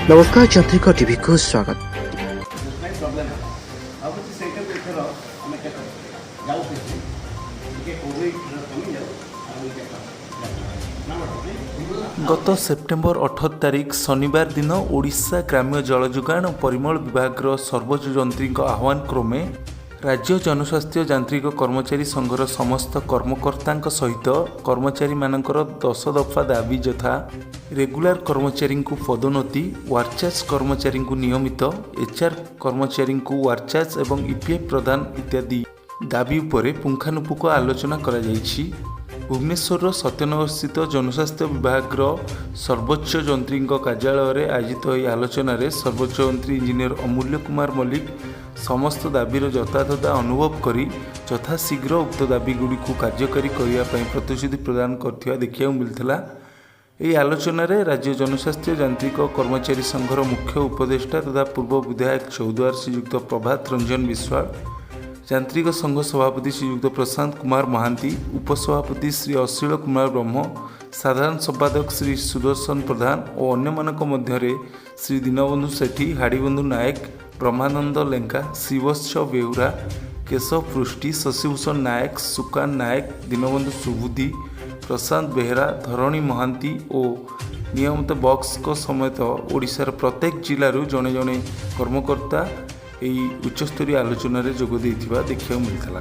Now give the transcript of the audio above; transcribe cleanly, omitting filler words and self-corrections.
ନମସ୍କାର, ଯାନ୍ତ୍ରିକ ଟିଭିକୁ ସ୍ୱାଗତ। ସେଥିପାଇଁ ପ୍ରୋବ୍ଲେମ୍ ହେଲା। ଭାବୁଛି ସେଇଟାକୁ ଏଥର ଆମେ ଚେକଅପ୍ ଯାଉ, କିଛି ଟିକେ କୋଭିଡ଼ କମିଯାଉ ଆଉ ଚେକଅପ୍ ନା। ଗତ ସେପ୍ଟେମ୍ବର 18 ତାରିଖ ଶନିବାର ଦିନ ଓଡ଼ିଶା ଗ୍ରାମ୍ୟ ଜଳଯୋଗାଣ ଓ ପରିମଳ ବିଭାଗର ସର୍ବୋଚ୍ଚ ଯନ୍ତ୍ରୀଙ୍କ ଆହ୍ୱାନ କ୍ରମେ ରାଜ୍ୟ ଜନସ୍ୱାସ୍ଥ୍ୟ ଯାନ୍ତ୍ରିକ କର୍ମଚାରୀ ସଂଘର ସମସ୍ତ କର୍ମକର୍ତ୍ତାଙ୍କ ସହିତ କର୍ମଚାରୀମାନଙ୍କର 10 ଦଫା ଦାବି ଯଥା ରେଗୁଲାର କର୍ମଚାରୀଙ୍କୁ ପଦୋନ୍ନତି, ୱାର୍କଚାର୍ଜ କର୍ମଚାରୀଙ୍କୁ ନିୟମିତ, ଏଚ୍ଆର୍ କର୍ମଚାରୀଙ୍କୁ ୱାର୍କଚାର୍ଜ ଏବଂ ଇପିଏଫ୍ ପ୍ରଦାନ ଇତ୍ୟାଦି ଦାବି ଉପରେ ପୁଙ୍ଖାନୁପୁଙ୍ଖ ଆଲୋଚନା କରାଯାଇଛି। ଭୁବନେଶ୍ୱରର ସତ୍ୟନଗରସ୍ଥିତ ଜନସ୍ୱାସ୍ଥ୍ୟ ବିଭାଗର ସର୍ବୋଚ୍ଚ ଯନ୍ତ୍ରୀଙ୍କ କାର୍ଯ୍ୟାଳୟରେ ଆୟୋଜିତ ଏହି ଆଲୋଚନାରେ ସର୍ବୋଚ୍ଚ ଯନ୍ତ୍ରୀ ଇଞ୍ଜିନିୟର ଅମୂଲ୍ୟ କୁମାର ମଲ୍ଲିକ ସମସ୍ତ ଦାବିର ଯଥାର୍ଥତା ଅନୁଭବ କରି ଯଥାଶୀଘ୍ର ଉକ୍ତ ଦାବିଗୁଡ଼ିକୁ କାର୍ଯ୍ୟକାରୀ କରିବା ପାଇଁ ପ୍ରତିଶ୍ରୁତି ପ୍ରଦାନ କରିଥିବା ଦେଖିବାକୁ ମିଳିଥିଲା। ଏହି ଆଲୋଚନାରେ ରାଜ୍ୟ ଜନସ୍ୱାସ୍ଥ୍ୟ ଯାନ୍ତ୍ରିକ କର୍ମଚାରୀ ସଂଘର ମୁଖ୍ୟ ଉପଦେଷ୍ଟା ତଥା ପୂର୍ବ ବିଧାୟକ ଚୌଦ୍ୱାର ଶ୍ରୀଯୁକ୍ତ ପ୍ରଭାତ ରଞ୍ଜନ ବିଶ୍ୱାଳ, ଯାନ୍ତ୍ରିକ ସଂଘ ସଭାପତି ଶ୍ରୀଯୁକ୍ତ ପ୍ରଶାନ୍ତ କୁମାର ମହାନ୍ତି, ଉପସଭାପତି ଶ୍ରୀ ଅଶୀଳ କୁମାର ବ୍ରହ୍ମ, ସାଧାରଣ ସମ୍ପାଦକ ଶ୍ରୀ ସୁଦର୍ଶନ ପ୍ରଧାନ ଓ ଅନ୍ୟମାନଙ୍କ ମଧ୍ୟରେ ଶ୍ରୀ ଦୀନବନ୍ଧୁ ସେଠୀ, ହାଡ଼ିବନ୍ଧୁ ନାୟକ, ବ୍ରହ୍ମାନନ୍ଦ ଲେଙ୍କା, ଶିବତ୍ସ ବେହୁରା, କେଶବ ପୃଷ୍ଟି, ଶଶିଭୂଷଣ ନାୟକ, ସୁକାନ୍ତ ନାୟକ, ଦୀନବନ୍ଧୁ ସୁବୁଦ୍ଧି, ପ୍ରଶାନ୍ତ ବେହେରା, ଧରଣୀ ମହାନ୍ତି ଓ ନିୟମିତ ବକ୍ସଙ୍କ ସମେତ ଓଡ଼ିଶାର ପ୍ରତ୍ୟେକ ଜିଲ୍ଲାରୁ ଜଣେ ଜଣେ କର୍ମକର୍ତ୍ତା ଏହି ଉଚ୍ଚସ୍ତରୀୟ ଆଲୋଚନାରେ ଯୋଗ ଦେଇଥିବା ଦେଖିବାକୁ ମିଳିଥିଲା।